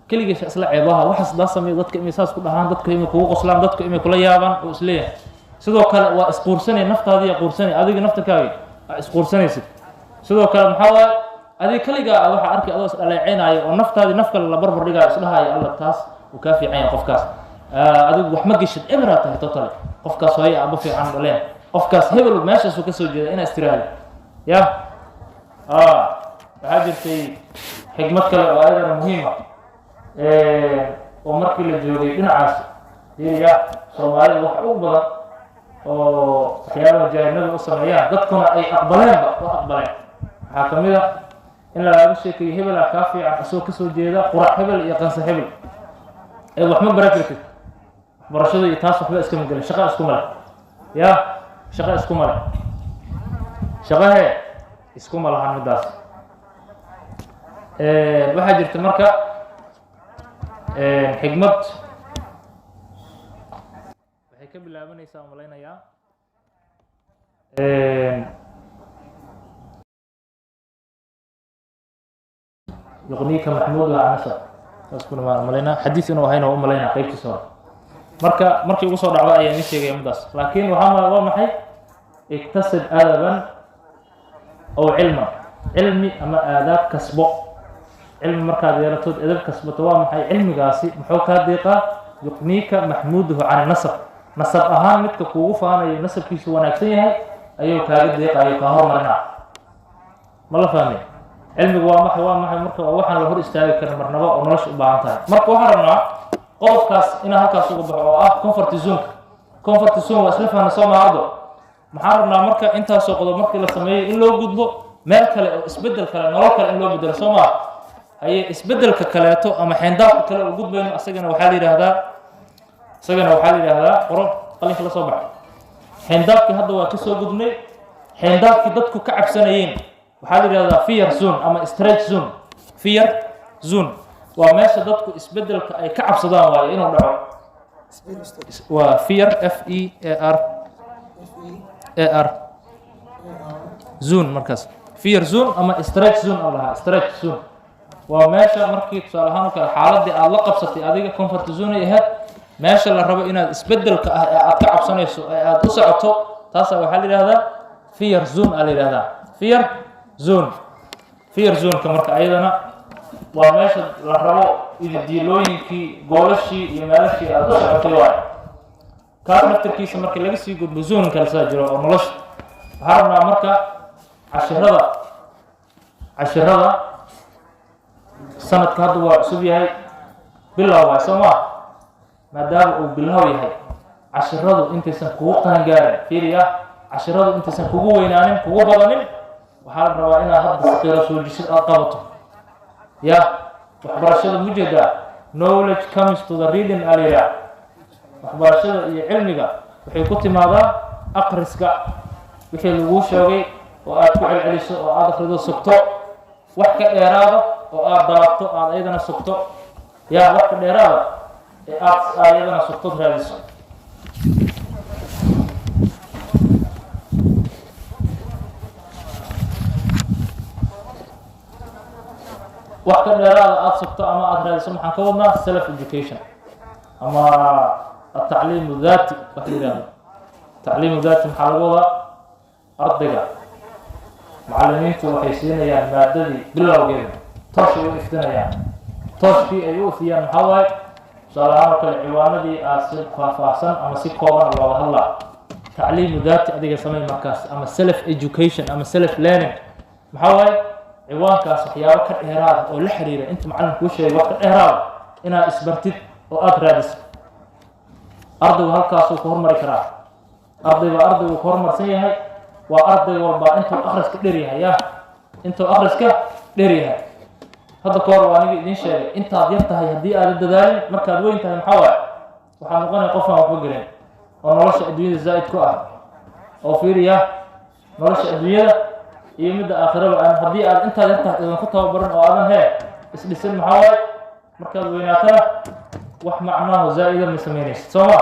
keligiisa isla ceebaha. Waxaas daa sameeyo, dadka inay saas ku dhahaan, dadka inay kugu qoslaan, dadka inay kula yaabaan oo isleeyahay. Sidoo kale waa isquursanay, naftaadiiya quursanay, adiga naftarkaagi aa isquursanaysid. Sidoo kale maxaa waaye? Adiga keligaa waxaa arkay adoo isdhaleeceynaayo oo naftaadii naf kale la barbar dhigaayo, isdhahaayo alla taas uu kaa fiican yahay qofkaas. Adigu wax ma geshid, ebraa tahay totally. Qofkaas hooyo aaba fiican dhaleen, qofkaas hebel meeshaasuu kasoo jeeda, inaa istiraahdo. Ya, waxaa jirtay xikmad kale oo ayadana muhiima oo markii la joogay dhinacaas, ya, Soomaalida wax ugu badan oo waxyaabaha jaahilnada u sameeyaan, dadkuna ay aqbaleenba oo aqbaleen, waxaa ka mid a in lagaaga sheekeeyo hebelaa kaa fiican isagoo kasoo jeeda qurac hebel iyo qansa hebel ee wax ma baran kartid. Waxbarashada iyo taas waxba iskama gelin, shaqa iskuma leh. Ya, shaqa iskuma leh, shaqahee iskuma lahan middaas. Waxaa jirta marka xikmad waxay ka bilaabanaysaa, umalaynayaa, yuqniika maxmuud waa nasab, saas kuna maan umalaynaa xadiis inuu ahayna waa umalaynaa qaybtiisa hore. Marka markii ugu soo dhacdo ayaa idin sheegaya middaas. Laakiin waxaa waa maxay? Iktasib adaban aw cilman. Cilmi ama aadaab kasbo. Cilmi markaad yeelatood edab kasbato, waa maxay? Cilmigaasi muxuu kaa deeqaa? Yuqniika maxmuuduhu can nasab. Nasab ahaan midka kuugu faanayo nasabkiisu wanaagsan yahay ayuu kaaga deeqayo, kaa hormarinaa. Ma la fahmay? Cilmigu waa maxay? Waa maxay marka? Waa waxaan la hor istaagi karin marnaba oo nolosha u baahan tahay. Marka waxaan rabnaa qodobkaas inaan halkaas uga baxo oo ah comfort zone. Comfort zone waa isla fahna, soo maardo? Maxaan rabnaa marka intaasoo qodob markii la sameeyo in loo gudbo meel kale oo isbeddel kale, nolol kale in loo bedelo, soo maa? Haye, isbeddelka kaleeto ama xeendaabka kale oo gudbayno, asagana waxaa la yidhaahdaa, isagana waxaa la yidhaahdaa, qoro, qalinka la soo baxa. Xeendaabkii hadda waa ka soo gudbnay. Xeendaabkii dadku ka cabsanayeen waxaa la yidhahdaa fear zone ama stretch zone. Fear zone waa meesha dadku isbeddelka ay ka cabsadaan waayo inuu dhaco. Waa fear, F E A R A R, zone. Markaas fear zone ama stretch zone aan lahaa. Stretch zone waa meesha markii tusaale ahaan oo kale xaaladii aad la qabsatay adiga comfort zone ay ahayd, meesha la rabo inaad isbeddelka ah ee aad ka cabsanayso ee aad u socoto, taasaa waxaa la yidhahdaa fear zone aa la yidhahdaa. Fear zone, fear zoneka marka ayadana waa meesha la rabo ididiilooyinkii, goolashii iyo meelashii aad u socotay waay. Kaas naftarkiisa marka laga sii gudbo, zone kale saa jiro oo nolosha. Waxaa rabnaa marka cashirada Sanadka hadda waa cusub yahay, bilow waay, soo maa? Maadaama uu bilow yahay, cashiradu intaysan kugu qaangaarin, fiiriya, cashiradu intaysan kugu weynaanin, kugu badanin, waxaa la rabaa inaad hadda saqiiro soo jisid, aada qabato. Ya waxbarashada mujeedaa, knowledge comes to the reading alira. Waxbarashada iyo cilmiga waxay ku timaadaa aqriska. Wixii laguu sheegay oo aad ku celceliso oo aada akhrido, sugto, wax ka dheeraada oo aada dalabto, aada ayadana sugto, yaa wax ka dheeraada ee aad ayadana sugtood raadiso. Wax ka dheeraada aada sugto ama aada raadiso. Maxaan ka wadnaa? Self education ama atacliimu dhati wax la yihahdo. Tacliimu dhati maxaa laga wadaa? Ardayga macallimiintu waxay siinayaan maadadii bilowgeeda, toosh ay u iftinayaan. Tooshkii ay u ifiyaan maxaa waaye? Tusaale ahaan oo kale, ciwaanadii aad si faahfaahsan ama si kooban looga hadlaa. Tacliimu dhati adiga samey markaas, ama self education ama self learning. Maxaa waaye? Ciwaankaas waxyaabo ka dheeraada oo la xiriira inta macallin kuu sheegay, wax ka dheeraada inaad isbartid oo aada raadisid. Ardaygu halkaasuu ku hormari karaa. Ardayba ardaygu ku horumarsan yahay waa arday walbaa intuu akhriska dheer yahay, ya intuu akhriska dheer yahay. Hadda ka hor waa aniga idiin sheegay, intaad yar tahay haddii aada dadaalin, markaad weyn tahay maxaa waaye? Waxaa noqonaya qof aan waxba gelin oo nolosha adduunyada zaa'id ku ah, oo fiiriya nolosha adduunyada iyo midda aakhiraba aan haddii aad intaad yar tahay idan ku tababaran oo aadan hee isdhisin, maxaa waaye? Markaad weynaatana wax macnaahu zaa'ida ma samaynaysid, soo ma?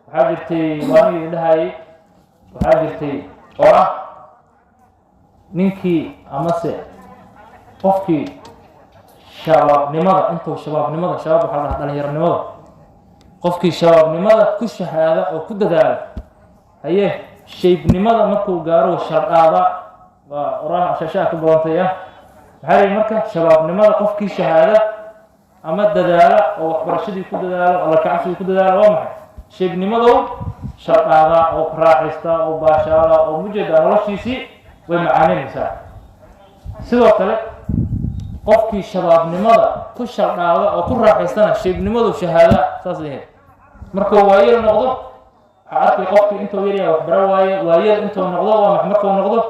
Waxaa jirtay, waa aniga idin dhahayay, waxaa jirtay oo ah ninkii amase qofkii shabaabnimada, intuu shabaabnimada, shabaab waxaa la dhahaa dhalinyaronimada, qofkii shabaabnimada ku shahaada oo ku dadaala, haye, shaybnimada markuu gaaro shardhaada. Waa oraha shashaa ka badantay. Ah, maxaa la yihi? Marka shabaabnimada qofkii shahaada ama dadaala oo waxbarashadii ku dadaalo, alla kacabsigii ku dadaalo, waa maxay? Shaybnimadow shardhaadaa oo ku raaxaystaa oo baashaala oo mujeeda noloshiisii way macaananaysaa. Sidoo kale qofkii shabaabnimada ku shardhaada oo ku raaxaystana shaybnimadu shahaada saas ahayd. Markuu waayeel noqdo, waxaa arkay qofkii intuu yaryahay waxbaro waaye, waayeel intuu noqdo, waa max? Markuu noqdo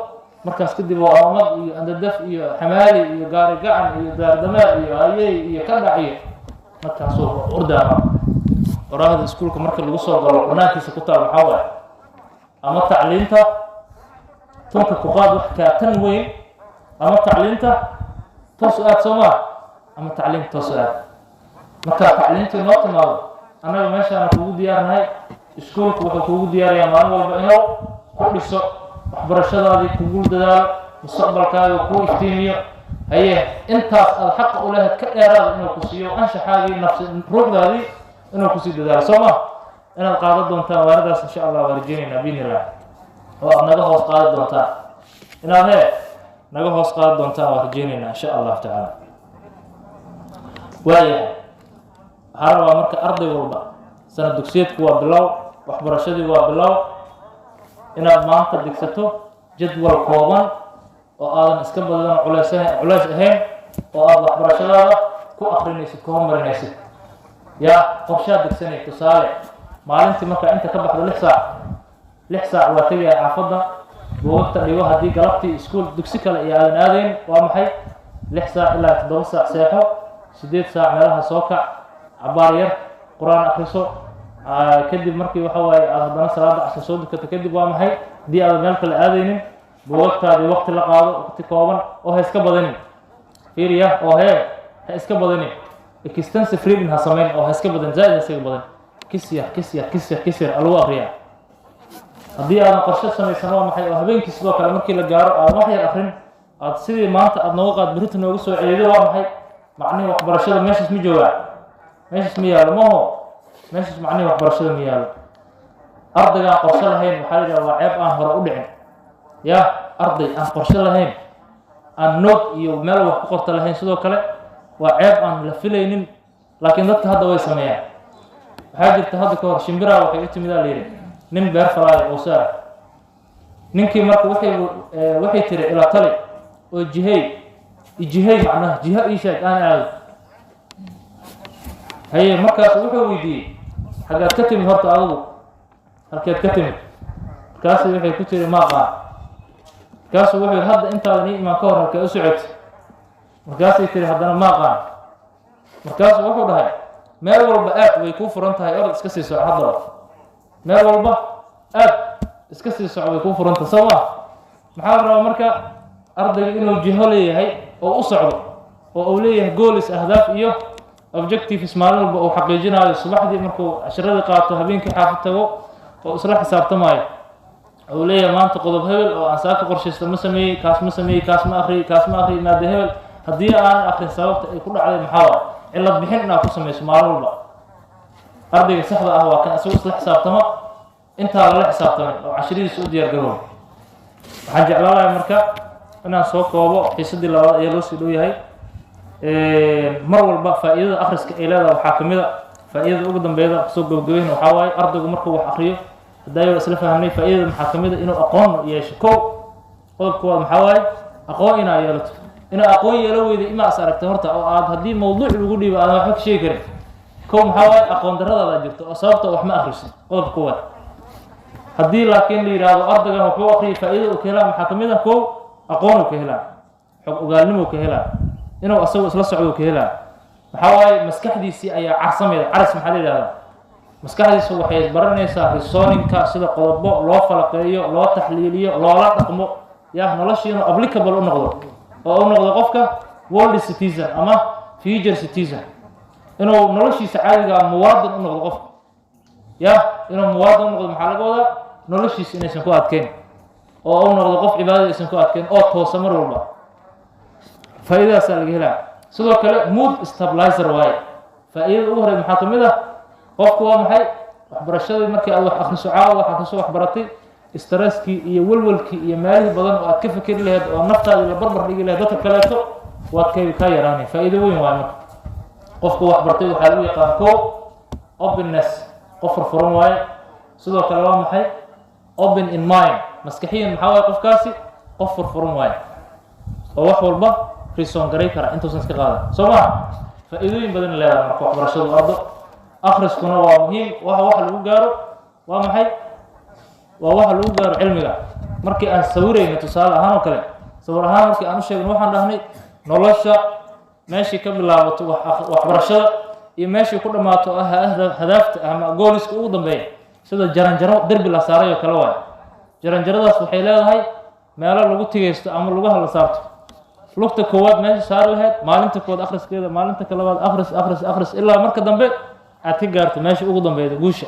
markaas kadib waa amad iyo andadaf iyo xamaali iyo gaari gacan iyo gaardamaal iyo hayey iyo ka dhac iyo markaasuu ordaama. Oraahda iskuulka marka lagu soo galo banaankiisa ku taal maxaa waaye? Ama tacliinta tunka ku qaad wax kaa tan weyn, ama tacliinta toos u aad, soo maa? Ama tacliinta toos u aad. Markaa tacliintii noo timaado, annaga meeshaana kugu diyaarnahay. Iskuulku wuxuu kugu diyaarayaa maalin walba inuu ku dhiso waxbarashadaadii, kugu dadaalo mustaqbalkaaga, kuu iftiimiyo, haye, intaas aada xaqa u lahayd ka dheeraada inuu ku siiyo, anshaxaagii, nafsi, ruuxdaadii inuu kusii dadaalo, soo ma? Inaad qaadan doontaan waanadaas insha Allah waan rajeynaynaa biidni illah, oo aada naga hoos qaadi doontaan, inaad hee naga hoos qaadi doontaan waan rajeynaynaa insha Allahu tacaala. Waayahay, waxaa rabaa marka arday walba, sanad dugsiyeedku waa bilow, waxbarashadii waa bilow, inaad maanta degsato jadwal kooban oo aadan iska badadan culays culays ahayn oo aada waxbarashadaada ku akrinaysid, ku horumarinaysid. Yaa qorshaad degsanay? Tusaale, maalintii markaa inta ka baxdo 6 saac, 6 saac waa tegaya xaafadda, buugagta dhigo. Haddii galabtii iskuul dugsi kale iyo aadan aadayn, waa maxay? 6 saac ilaa 7 saac seexo, 8 saac meelaha soo kac, cabaar yar Qur-aan akriso. Kadib markii waxa waaye aada haddana salaada casar soo dukato kadib, waa maxay? Haddii aadan meel kale aadaynin, buugagtaadii waqti la qaado, waqti kooban oo ha iska badanin. Fiiriya, oo hee ha iska badanin, extensive reading ha samayn oo ha iska badan, zaaid ha iskaga badan, kis yar, kis yar, kis yar, kis yar alagu akriyaa. Haddii aadan qorshe samaysan, waa maxay? Oo habeenkii sidoo kale markii la gaaro aadan wax yar akrin, aad sidii maanta aada nooga qaad, berrita nooga soo celido, waa maxay macnihii waxbarashada? Meeshaas ma joogaa? Meeshaas ma yaalo maho? Meeshaas macnihii waxbarashada ma yaalo. Ardaygaan qorshe lahayn waxaa la yidhaha waa ceeb aan hore u dhicin. Ya arday aan qorshe lahayn, aan nood iyo meel wax ku qorta lahayn, sidoo kale waa ceeb aan la filaynin, laakiin dadka hadda way sameeyaan. Waxaa jirta hadda ka hor shimbiraa waxay u timidaa la yidhi nin beer falaayo oo saara ninkii. Marka waxay tiri: "Ila tali oo jihey." Ijihey, macnaha jiho ii sheeg aan aado. Haye, markaas wuxuu weydiiyey: "Xaggaad ka timid horta adigu? Halkeed ka timid?" Markaasu waxay ku tiri: "Ma aqaan." Markaasuu wuxuu yidhi: "Hadda intaadan ii imaan ka hor halkee u socotay?" Markaasay tiri haddana: "Ma aqaan." Markaasuu wuxuu dhahay: "Meel walba aad, way kuu furan tahay, orod iska sii soco. Haddaba meel walba aad, iska sii soco, way kuu furan tahay." Soo ma maxaa la rabaa marka? Ardayga inuu jiho leeyahay oo u socdo, oo uu leeyahay goals, ahdaaf iyo objectives maalin walba uu xaqiijinayo, subaxdii markuu cashiradii qaato, habeenkii xaafid tago oo isla xisaabtamayo, uu leeyahay: "Maanta qodob hebel oo aan saaka qorshaysto ma sameeyey? Kaas ma sameeyey? Kaas ma akhriyey? Kaas ma akhriyey? Maada hebel haddii aanan akrin, sababta ay ku dhacday maxaa waay?" Cilad bixin inaad ku samayso maalin walba. Ardayga saxda ah waa kan isagu isla xisaabtama intaa lala xisaabtamay oo cashiradiisa u diyaar garoobo. Waxaan jeclaan lahay marka inaan soo koobo. Xiisadii labaad ayaa loo sii dhow yahay. Mar walba faa'iidada akhriska ay leedahay waxaa ka mid a, faa'iidada ugu dambeeyda kusoo gabagabayna waxaa waaye, ardaygu markuu wax akriyo, hadaayo waa isla fahmnay, faa'iidada maxaa ka mid a? Inuu aqoon yeesho. Kow, qodobka koowaad maxaa waaye? Aqoon inaa yeelato. Inaa aqoon yeelo weyda ima as aragtay horta, oo aad haddii mawduuc lagu dhiibo aadan waxba ka sheegi karin. Kow maxaa waaye? Aqoon darradaada jirto oo sababta wax ma akhrisid, qodobka koowaad. Haddii laakiin la yidhaahdo ardaygan wuxuu akhriyay, faa'iidada uu ka helaa maxaa ka mid ah? Kow, aqoon uu ka helaa, xog ogaalnimo ka helaa, inuu asagu isla socdo ka helaa. Maxaa waaye? Maskaxdiisii ayaa carsamayda. Caras maxaa la yidhahdaa? Maskaxdiisu waxay baranaysaa reasoning-ka, sida qodobo loo falaqeeyo, loo taxliiliyo, loola dhaqmo, ya noloshii inuu applicable u noqdo oo u noqdo qofka world citizen ama future citizen, inuu noloshiisa caadiga muwaadin u noqdo qofka. Ya inuu muwaadin u noqdo maxaa laga wadaa? Noloshiisa inaysan ku adkeyn oo u noqdo qof cibaadada aysan ku adkeyn oo toosa mar walba. Faa'iidadaasaa laga helaa. Sidoo kale mood stabilizer waaye. Faa'iidada ugu horey maxaa ka mid ah? Qofku waa maxay? Waxbarashadii markii aad wax akhriso, caawa wax akhriso, wax baratay, stresskii iyo walwalkii iyo meelihii badan oo aad ka fikeri lahayd oo naftaadii la barbar dhigi lahayd dadka kaleeto, waad kaa yaraanay. Faa'iido weyn waaye. Marka qofku wax bartay waxaa lagu yaqaan, ko, openness, qof furfuran waaye. Sidoo kale waa maxay? Open in mind, maskaxiyan maxaa waaye? Qofkaasi qof furfuran waaye oo wax walba reason garay kara intuusan iska qaadan. Soo ma faa'iidooyin badan leedahay marka waxbarashadu? Ardo akhriskuna waa muhiim. Waxa lagu gaaro waa maxay? Waa waxa lagu gaaro cilmiga. Markii aan sawirayno tusaale ahaan oo kale, sawir ahaan markii aan u sheegno, waxaan dhahnay nolosha meeshii ka bilaabato waxbarashada iyo meeshii ku dhammaato ah hadaafta ama goals-ka ugu dambeeya, sida jaranjaro derbi la saaray oo kale waayo. Jaranjaradaas waxay leedahay meelo lagu tigaysto ama lugaha la saarto. Lugta koowaad meesha saari lahayd maalinta koowaad akhriskeeda, maalinta ka labaad akhris, akhris, akhris, ilaa marka dambe aad ka gaarto meesha ugu dambeyda, guusha.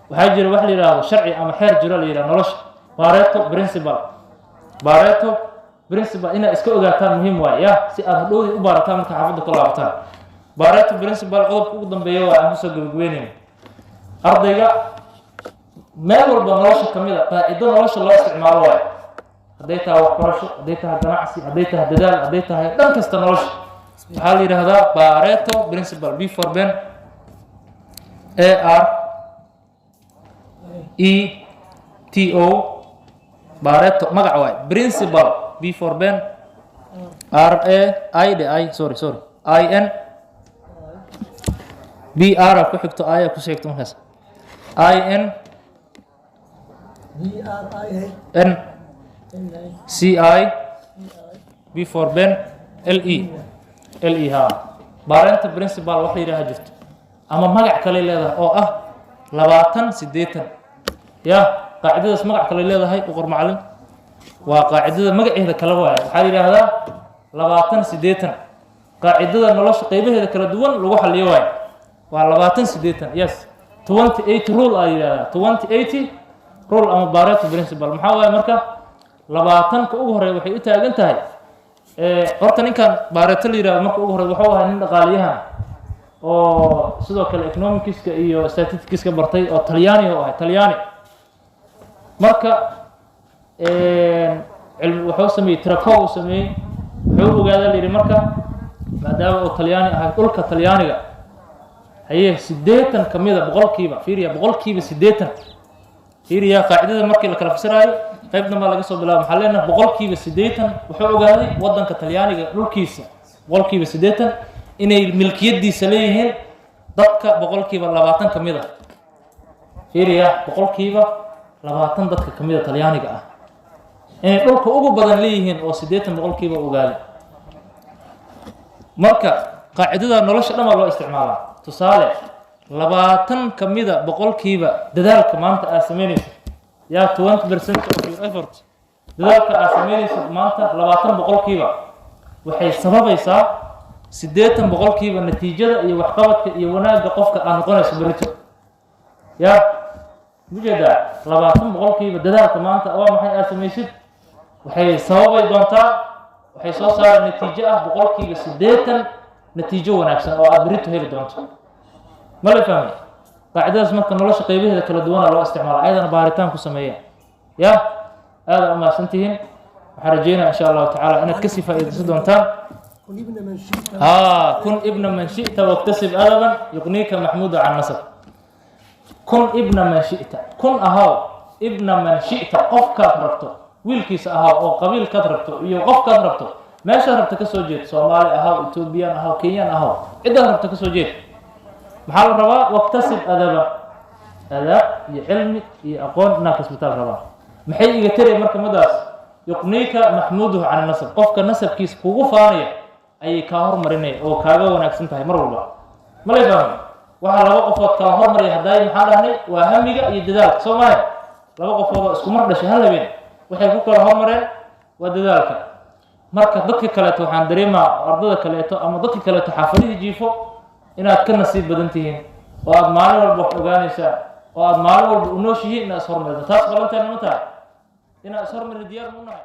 Waxaa jira wax la yidhaahdo sharci ama xeer jiro la yidhahdo nolosha Pareto principle. Pareto principle inaad iska ogaataan muhiim waaye, ya si aad hadhowdii u baarataan marka xaafadda ku laabataan. Pareto principle qodobka ugu dambeeya waa aan kusoo gabagabeynayno. Ardayga meel walba nolosha ka mid a, qaacido nolosha loo isticmaalo waayo, hadday tahay waxbarasho, hadday tahay ganacsi, hadday tahay dadaal, hadday tahay dhan kasta nolosha, waxaa la yidhaahdaa Pareto principle. B for Ben, A R E T O, Pareto magac waay. Principle, B for Ben, R A I D I, sorry, sorry, I N B R a ku xigto, I a ku xigto, markaas I N B R I A N N I C I B for Ben, L E L E ha. Pareto principle wax la yidhaha jirto ama magac kale leedahay oo ah 20/80. Ya qaacidadaas magac kale leedahay u qor, macalin. Waa qaacidada magaceeda kale waaye. Waxaa la yidhaahdaa 20/80. Qaacidada nolosha qeybaheeda kala duwan lagu xaliyo waaye. Waa 20/80, yes, 20/80 rule aa yidhahdaa. 20/80 rule ama Pareto principle maxaa waaye? Marka 20-ka ugu horeeya waxay u taagan tahay, horta ninkan Pareto la yihahdo marka ugu horey wuxuu ahaa nin dhaqaaliyahan oo sidoo kale economicska iyo statisticska bartay oo Talyaani oo ahay Talyaani. Marka cilmi wuxuu sameeyey, tirakoob uu sameeyey. Wuxuu ogaadaa la yidhi marka, maadaama uu Talyaani ahay, dhulka Talyaaniga haye 80 ka mida boqolkiiba, fiiriya, 80% Fiiriya qaacidada markii la kala fasiraayo, qayb dambaa laga soo bilaaba. Maxaa leenahay? 80% wuxuu ogaaday waddanka Talyaaniga dhulkiisa 80% inay milkiyadiisa leeyihiin dadka 20% ka mid a. Fiiriya, 20% dadka ka mid a Talyaaniga ah inay dhulka ugu badan leeyihiin oo 80% ogaaday. Marka qaacidada nolosha dhan baa loo isticmaalaa. Tusaale, 20 ka mida boqolkiiba dadaalka maanta aad sameynayso, yaa, 20% of your effort, dadaalka aad sameynayso maanta 20% waxay sababaysaa 80% natiijada iyo waxqabadka iyo wanaagga qofka aad noqonayso berito. Ya mujeedaa, 20% dadaalka maanta waa maxay aad samaysid waxay sababay doontaa, waxay soo saara natiijo ah 80% natiijo wanaagsan oo aad berito heli doonto. Ma la fahmay qaacidadaas? Marka nolosha qaybaheeda kala duwana loo isticmaala, ayadana baaritaan ku sameeya. Ya, aada umahadsantihiin. Waxaan rajeynaya, insha Allahu tacaala, inaad kasii faa'iidaysan doontaan. كن ابن من شئت. ها، كن ابن من شئت واكتسب أدبا يغنيك محمود عن نسب. كن ابن من شئت، كن ahaw ابن من شئت, qofkaad rabto wiilkiisa ahaw, oo qabiilkaad rabto iyo qofkaad rabto, meeshaad rabto ka soo jeed. Soomaali ahaw, Ethoobiyan ahaw, Kenyan ahaw, ciddaad rabto ka soo jeed. Maxaa la rabaa? واكتسب أدبا, adaab iyo cilmi iyo aqoon inaad kasbataa la rabaa. Maxay iga tari marka madaas? يغنيك محموده عن نسب, qofka nasabkiisa kugu faanaya ayay kaa hormarinaya oo kaaga wanaagsan tahay mar walba. Ma lay fahmay? Waxaa laba qofood kala hormaraya haddaay maxaa dhahnay? Waa hamiga iyo dadaalka, soo maaha? Laba qofood oo isku mar dhashay hal habeen waxay ku kala hormareen waa dadaalka. Marka dadka kaleeto, waxaan dareemaa ardada kaleeto ama dadka kaleeto xaafadihii jiifo inaad ka nasiib badan tihiin oo aad maalin walba wax ogaanaysaan oo aad maalin walba u nooshihiin inaad ishormarida. Taas balanteena ma tahay? Inaad ishormarida diyaar ma u nahay?